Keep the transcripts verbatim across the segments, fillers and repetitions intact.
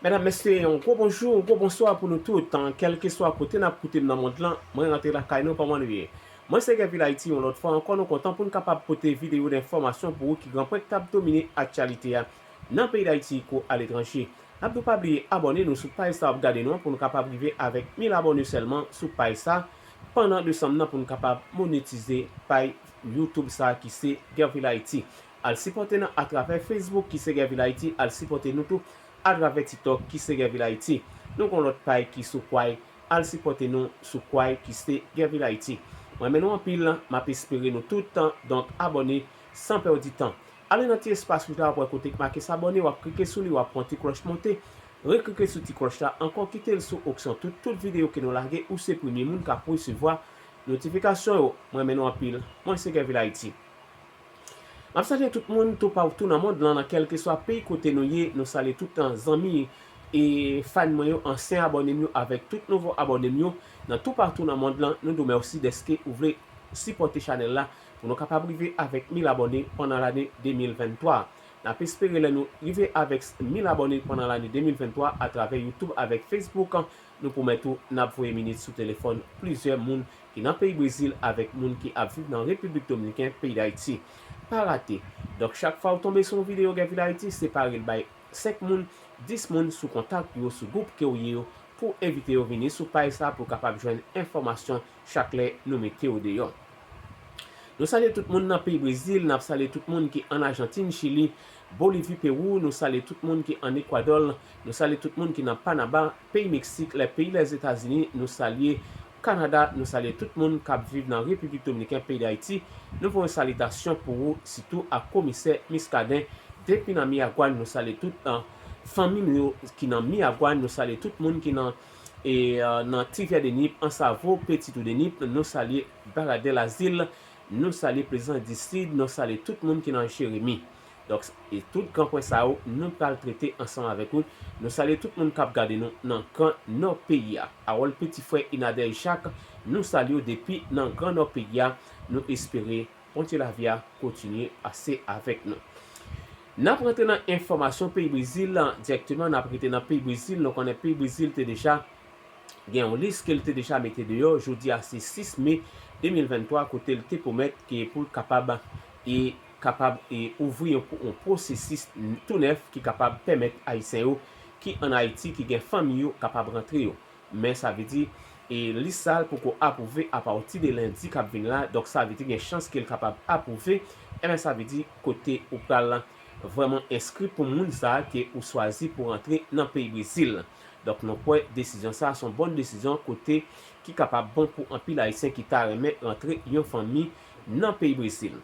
Medam, mesye, yon gwo bonjou, yon gwo bonswa pou nou tout, kèlkeswa kote n ap koute m nan mond lan, mwen rantre lakay nou kòman nou ye. Mwen se Gèvil Ayiti, yon lòt fwa ankò nou kontan pou n kapab pote videyo d enfòmasyon pou ou ki gran pwen k ap domine aktyalite a nan peyi Dayiti kou aletranje. N ap di w pa bliye abòne nou sou paj sa w ap gade nou an pou nou kapab rive avèk mil abòne sèlman sou paj sa pandan desanm nan pou nou kapab monetize paj YouTube sa ki se Gèvil Ayiti. Al sipòte n atravè Facebook ki se Gèvil Ayiti, al sipòte nou tou atravè TikTok ki se Gèvil Ayiti. Nou gon lòt paj ki sou Kwai, al sipòte nou sou Kwai ki se Gèvil Ayiti. Mwen renmen nou anpil, m ap espere nou tout, donk abòne san pèdi tan. Ale nan ti espas wouj la, w ap wè kote k make s'abonner, w ap klike sou li, w ap pran ti klòch monte, reklike sou ti klòch la ankò, kite l sou opsyon tout, tout videyo ke nou lage, ou se premye moun k ap resevwa notifikasyon yo. Mwen renmen nou anpil. Mwen se Gèvil Ayiti. M ap salye tout moun toupatou nan mond lan, nan kèlkeswa peyi kote nou ye. Nou salye tout zanmi e fan mwen yo, ansyen abòne m yo avèk tout nouvo abòne m yo nan toupatou nan mond lan. Nou di w mèsi dèske ou vle sipòte chanèl la pou nou kapab rive avèk mil abòne pandan lane de mil venntwa. N ap espere lè nou rive avèk mil abòne pandan lane de mil venntwa atravè YouTube avèk Facebook, nou pwomèt ou n ap voye minit sou telefòn plizyè moun ki nan peyi Brezil avèk moun ki ap viv nan Repiblik Dominiken, peyi Dayiti. Pa rate. Donk, chak fwa w tonbe sou yon videyo Gèvil Ayiti, separe l bay senk moun, dis moun sou kontak yo, sou gwoup ke w ye yo, pou w envite yo vini sou paj sa pou w kapab jwenn enfòmasyon chak lè nou mete yo deyò. Nou salye tout moun nan peyi Brezil, n ap salye tout moun ki ann Ajantin, Chili, Bolivi, Pewou, nou salye tout moun ki ann Ekwadò, nou salye tout moun ki nan Panama, peyi Meksik, lè peyi Lèzetazini, nou salye Kanada, nou salye tout moun k ap viv nan Repiblik Dominiken, peyi Dayiti. Nou voye salitasyon pou ou, sitou ak Komisè Muscadin, depi nan Miragwàn, nou salye tout, uh, fanmi nou yo ki nan Miragwàn, nou salye tout moun ki nan, e, uh, nan Ti Rivyè de Nip, Ansavo, Peti Tou de Nip, nou salye Baradè Lazil, nou salye Plezans di Sid, nou salye tout moun ki nan Jeremi. Donk, e tout gran pwen sa yo, nou pral trete ansanm avèk ou. Nou salye tout moun k ap gade nou nan Gran Nò peyi a. Awòl peti frè Inadè Ijak, nou salye w depi nan Gran Nò peyi a. Nou espere Bondye lavi a kontinye pase avèk nou. N ap rantre nan enfòmasyon peyi Brezil la dirèkteman. N ap rete nan peyi Brezil. Nou konnen peyi Brezil te deja gen yon lis ke l te deja mete deyò. Jodi a se sis me de mil venntwa, kote l te pwomèt ke pou l kapab, e kapab, e ouvri yon, yon pwosesis tou nèf ki kapab pèmèt Ayisyen yo ki ann Ayiti, ki gen fanmi yo, kapab rantre yo. Men sa vle di, e lis sa l poko apwouve apati de lendi k ap vini la. Donk, sa vle di gen chans ke l kapab apwouve. Enben, sa vle di kote ou pral vrèman enskri pou moun sa a ke ou chwazi pou rantre nan peyi Brezil. Donk, nou kwè desizyon sa a se yon bòn desizyon kote ki kapab bon pou anpil Ayisyen ki ta renmen rantre yon fanmi nan peyi Brezil.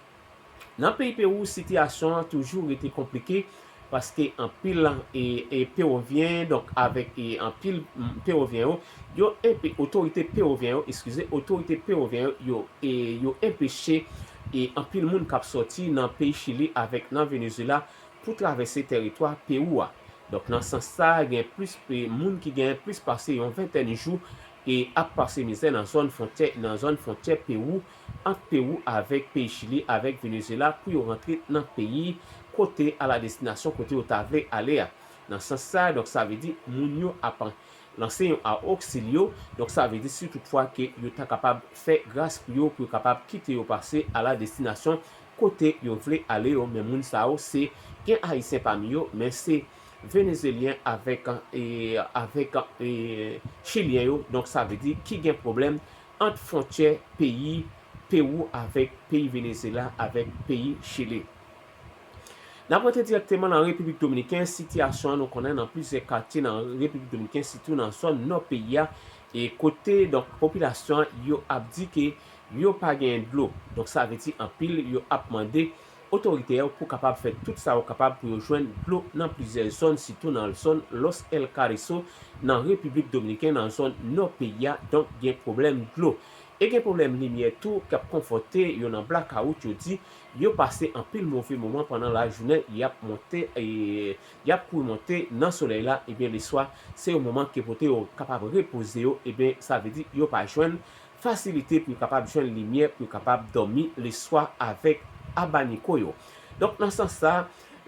Nan peyi Pewou, sitiyasyon an toujou rete konplike paske anpil, e, e, Pewovyen, donk avèk, e, anpil, mm, Pewovyen yo, yo enpe-, otorite Pewovyen yo, eskize, otorite Pewovyen yo, yo, e, yo enpeche, e, anpil moun k ap sòti nan peyi Chili avèk nan Venezuela pou travèse tèritwa Pewou a. Donk, nan sans sa a, gen plis, e, moun ki gen plis pase yon ventèn jou e ap pase mizè nan zòn fwontyè, nan zòn fwontyè Pewou, ant Pewou avèk peyi Chili, avèk Venezuela, pou yo rantre nan peyi kote, a la destinasyon kote yo ta vle ale a. Nan sans sa a, donk, sa vle di moun yo ap lanse yon a oksilyo. Donk, sa vle di si toutfwa ke yo ta kapab fè gras pou yo, pou yo kapab kite yo pase a la destinasyon kote yo vle ale yo. Men moun sa yo, se gen Ayisyen pami yo, men se Venezyelyen avèk, e, avèk, e, Chilyen yo. Donk, sa vle di ki gen pwoblèm ant fwontyè peyi Pewou avèk peyi Venezyela avèk peyi Chili. N ap rantre dirèkteman nan Repiblik Dominiken. Sitiyasyon an, nou konnen nan plizyè katye nan Repiblik Dominiken, sitou nan zòn nò peyi a, e kote, donk, popilasyon an, yo ap di ke yo pa genyen dlo. Donk, sa vle di anpil, yo ap mande otorite yo pou kapab fè tout sa yo kapab pou yo jwenn dlo nan plizyè zòn, sitou nan zòn Los El Carrizo, nan Repiblik Dominiken, nan zòn nò peyi a. Donk, gen pwoblèm dlo. E gen pwoblèm limyè tou k ap konfwonte yo nan blakawout, yo di yo pase anpil move moman pandan lajounen, y ap monte, e, y ap kouri monte nan solèy la, ebyen, leswa, se yon moman ke pou te yo kapab repoze yo, ebyen, sa vle di yo pa jwenn fasilite pou yo kapab jwenn limyè, pou yo kapab dòmi leswa avèk abaniko yo. Donk, nan sans sa,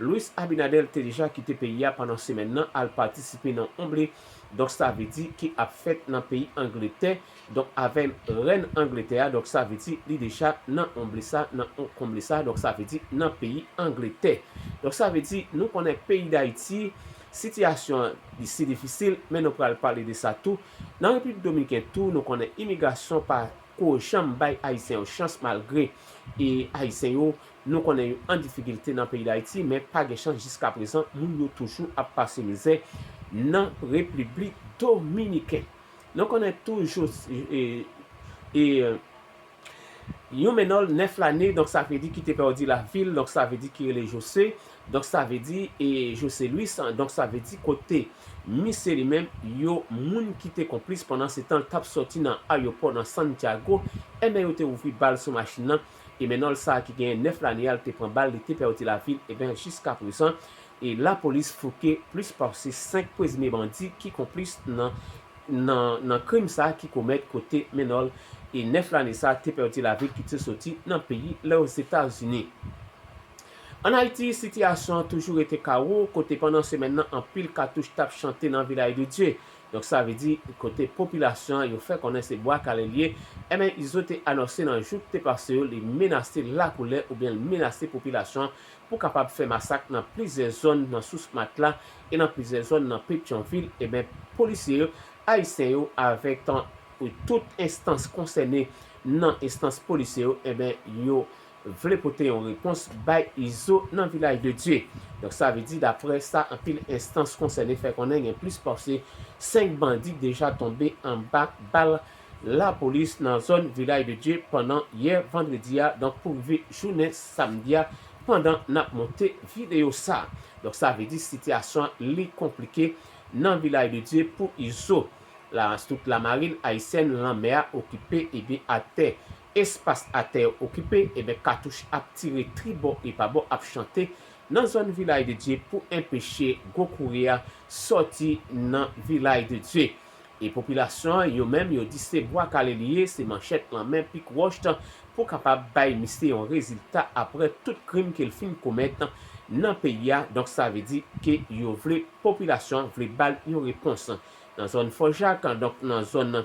Luis Abinader te deja kite peyi a pandan semèn nan, al patisipe nan onble, donk sa vle di ki ap fèt nan peyi Angletè, donk avè rèn Angletè a, donk sa vle di li deja nan onble sa, nan onble sa, donk sa vle di nan peyi Angletè. Donk sa vle di nou konnen peyi Dayiti, sitiyasyon an li si difisil, men nou pral pale de sa tou. Nan Repiblik Dominikèn tou, nou konnen imigrasyon pa ko janm bay Ayisyen yo chans malgre e Ayisyen yo nou konnen yo an difikilte nan peyi Dayiti, men pa gen chans jiska prezan, moun yo toujou ap pase mizè nan Repiblik Dominikèn. Nou konnen toujou e, e, yon menòl nèf lane, donk sa vle di ki te pèdi lavi l, donk sa vle di ki rele Jose, donk sa vle di e Jose Luis, donk sa vle di kote misye li menm, yo moun ki te konplis pandan se tan l t ap sòti nan ayewopò nan Santiago, enben yo te ouvri bal sou machin nan, e menòl sa a ki genyen nèf lane a, l te pran bal, li te pèdi lavi l, enben jiska prezan, e lapolis fouke plis pase senk prezime bandi ki konplis nan, nan, nan krim sa a ki komèt kote menòl e nèf lane sa a te pèdi lavi l ki te sòti nan peyi Lèzetazini. Ann Ayiti, sitiyasyon an toujou rete kawo, kote pandan semèn nan anpil katouch t ap chante nan Vilaj de Dye. Donk sa vle di kote popilasyon an yo fè konnen se bwa kale l ye, enben Izo te anonse nan jou ki te pase yo li menase lakoulè oubyen l menase popilasyon an pou kapab fè masak nan plizyè zòn nan Sous Matla e nan plizyè zòn nan Petyonvil, enben polisye yo, ayisyen yo avèk tan, tout enstans konsène nan enstans polisye yo, enben yo vle pote yon repons bay Izo nan Vilaj de Dye. Donk sa vle di daprè sa anpil enstans konsène fè konnen gen plis pase senk bandi deja tonbe anba bal lapolis nan zòn Vilaj de Dye pandan yè vandredi a, donk pou rive jounen samdi a pandan n ap monte videyo sa. Donk sa vle di sitiyasyon an li konplike nan Vilaj de Dye pou Izo. La, tout lamarin ayisyèn, lanmè a okipe, ebyen atè, espas atè yo okipe, ebyen katouch ap tire tribò e pabò ap chante nan zòn Vilaj de Dye pou enpeche gwo kouri a sòti nan Vilaj de Dye. E popilasyon an, yo menm, yo di se bwa kale li ye, se manchèt lan men, pik wòch pou kapab bay misye yon rezilta aprè tout krim ke l fin komèt nan peyi a. Donk sa vle di ke yo vle, popilasyon an vle ba l yon repons. Nan zòn Fò Jak, donk nan zòn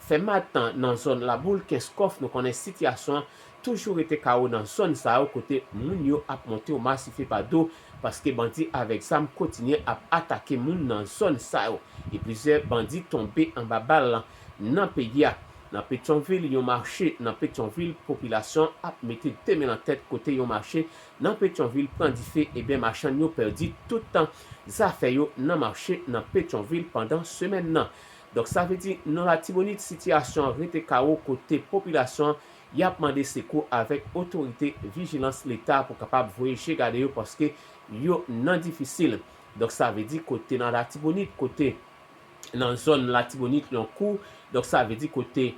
Fèmat, nan zòn Laboul, Kenskòf, nou konnen sitiyasyon an toujou rete kawo nan zòn sa yo kote moun yo ap monte yon masife pa do paske bandi avèk zam kontinye ap atake moun nan zòn sa yo. E plizyè bandi tonbe anba bal nan peyi a. Nan Petyonvil, yon mache nan Petyonvil, popilasyon ap mete de men nan tèt kote yon mache nan Petyonvil pran dife, ebyen machann yo pèdi tout zafè yo nan mache nan Petyonvil pandan semèn nan. Donk sa vle di nan Latibonit sitiyasyon an rete kawo kote popilasyon an y ap mande sekou avèk otorite vijilans leta pou kapab voye je gade yo paske yo nan difisil. Donk sa vle di kote nan Latibonit, kote nan zòn Latibonit Lonkou, donk sa vle di kote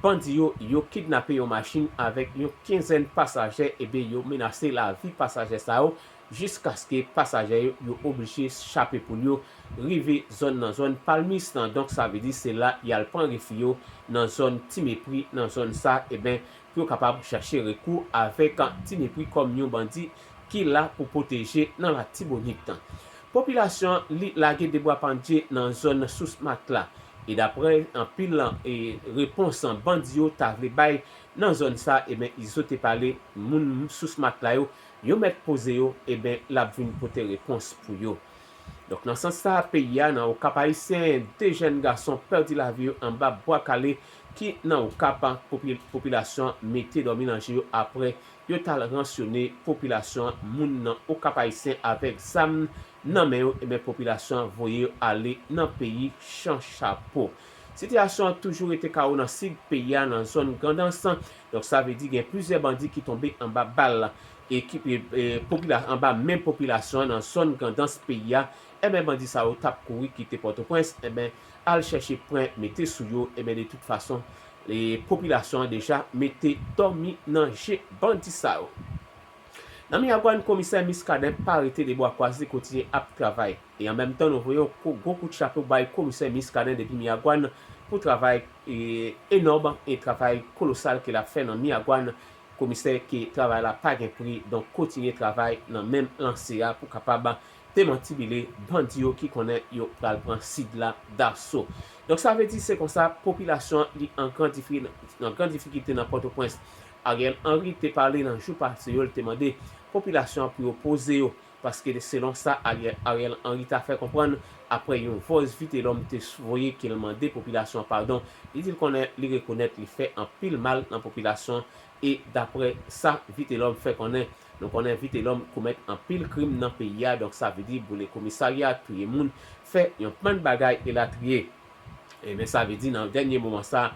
bandi yo, yo kidnape yon machin avèk yon kenzèn pasajè, ebyen yo menase lavi pasajè sa yo jiskaske pasajè yo, yo oblije chape poul yo rive zòn nan zòn Palmis lan. Donk sa vle di se la y al pran refi yo nan zòn Ti Mepri, nan zòn sa, ebyen pou yo kapab chache rekou avèk Ti Mepri kòm yon bandi ki la pou pwoteje nan Latibonit. Popilasyon an li lage de bwa pandye nan zòn Sous Matla. E daprè anpil e repons bandi yo ta vle bay nan zòn sa, ebyen Izo te pale moun Sous Matla yo, yo mèt poze yo, ebyen l ap vin pote repons pou yo. Donk nan sans sa, peyi a nan Okap Ayisyen, de jèn gason pèdi lavi yo anba bwa kale ki nan Okap, popi- popilasyon mete dòmi nan je yo aprè yo t al ransyone popilasyon moun nan Okap Ayisyen avèk zam nan men yo, ebyen popilasyon voye yo ale nan peyi Chan Chapo. Sitiyasyon an toujou rete kawo nan sid peyi a, nan zòn Grandans. Donk sa vle di gen plizyè bandi ki tonbe anba bal e ki e, e, popila- anba men popilasyon an nan zòn Grandans peyi a. Ebyen bandi sa yo t ap kouri kite Pòtoprens, ebyen al chèche pwen mete sou yo, ebyen de tout fason e popilasyon an deja mete dòmi nan je bandi sa yo. Nan Miragwàn, komisè Miskaden pa rete de bwa kwaze, kontinye ap travay. E an menm tan, nou voye yon kou- gwo kout chapo bay komisè Miskaden depi Miragwàn pou travay e, enòm e travay kolosal ke l ap fè nan Miragwàn komisè ke travay la pa gen pri, donk kontinye travay nan menm lanse a pou kapab demantibile bandi yo ki konnen yo pral pran sid la daso. Donk sa vle di se konsa popilasyon an li an gran difi-, an gran difikilte nan Pòtoprens. Ariel Henry te pale nan jou pase yo, li te mande popilasyon an pou yo poze yo, paske selon sa Ariel, Ariel Henry ta fè konprann, apre yon vòs Vitelòm te voye ke l mande popilasyon an padon, li di l konnen li rekonèt li fè anpil mal nan popilasyon, e dapre sa Vitelòm fè konnen, nou konnen Vitelòm komèt anpil krim nan peyi a, donk sa vle di boule komisarya, touye moun, fè yon bann bagay elatriye. E men sa vle di nan dènye moman sa,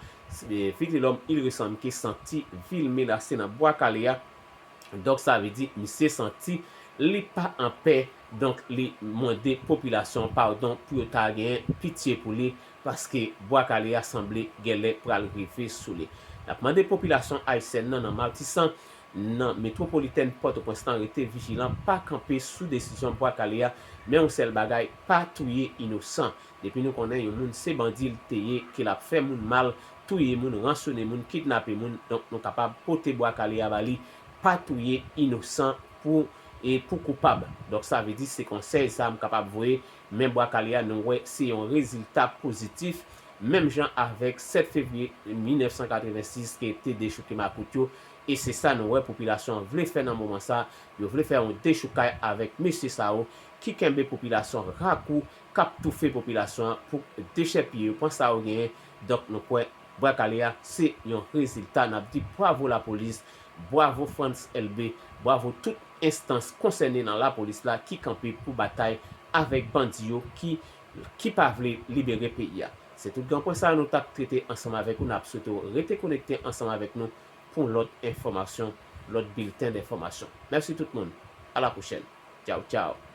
Vitelòm il resanm ke santi vil menase nan Bwa Kale a. Donk sa vle di misye santi li pa an pè, donk li mande popilasyon an padon pou yo ta genyen pitye pou li, paske Bwa Kale a sanble genlè pral rive sou li. N ap mande popilasyon ayisyèn nan nan Matisan, nan metwopolitèn Pòtoprens lan rete vijilan, pa kanpe sou desizyon Bwa Kale a, men yon sèl bagay, pa touye inosan. Depi nou konnen yon moun se bandi l te ye, ke l ap fè moun mal, touye moun, ransone moun, kidnape moun, donk nou kapab pote Bwa Kale a ba li, pa touye inosan pou, e pou koupab. Donk sa vle di se konsèy sa m kapab voye, men Bwa Kale a nou wè se yon rezilta pozitif, menm jan avèk sèt fevriye mil nèf san katrevensis ke te dechouke makout yo, e se sa nou wè popilasyon an vle fè nan moman sa, yo vle fè yon dechoukay avèk mesye sa yo ki kenbe popilasyon rakou, k ap toufe popilasyon an pou dechèpiye yo, pran sa yo genyen. Donk nou kwè Bwa Kale a se yon rezilta, n ap di bwavo lapolis, bwavo Frantz Elbé, bwavo tout enstans konsène nan lapolis la ki kanpe pou batay avèk bandi yo ki, ki pa vle libere peyi a. Se tout gran pwen sa a nou t ap trete ansanm avèk ou, n ap swete w rete konekte ansanm avèk nou pou lòt enfòmasyon, lòt bilten denfòmasyon. Mèsi tout moun, a la pwochèn, tchaw tchaw.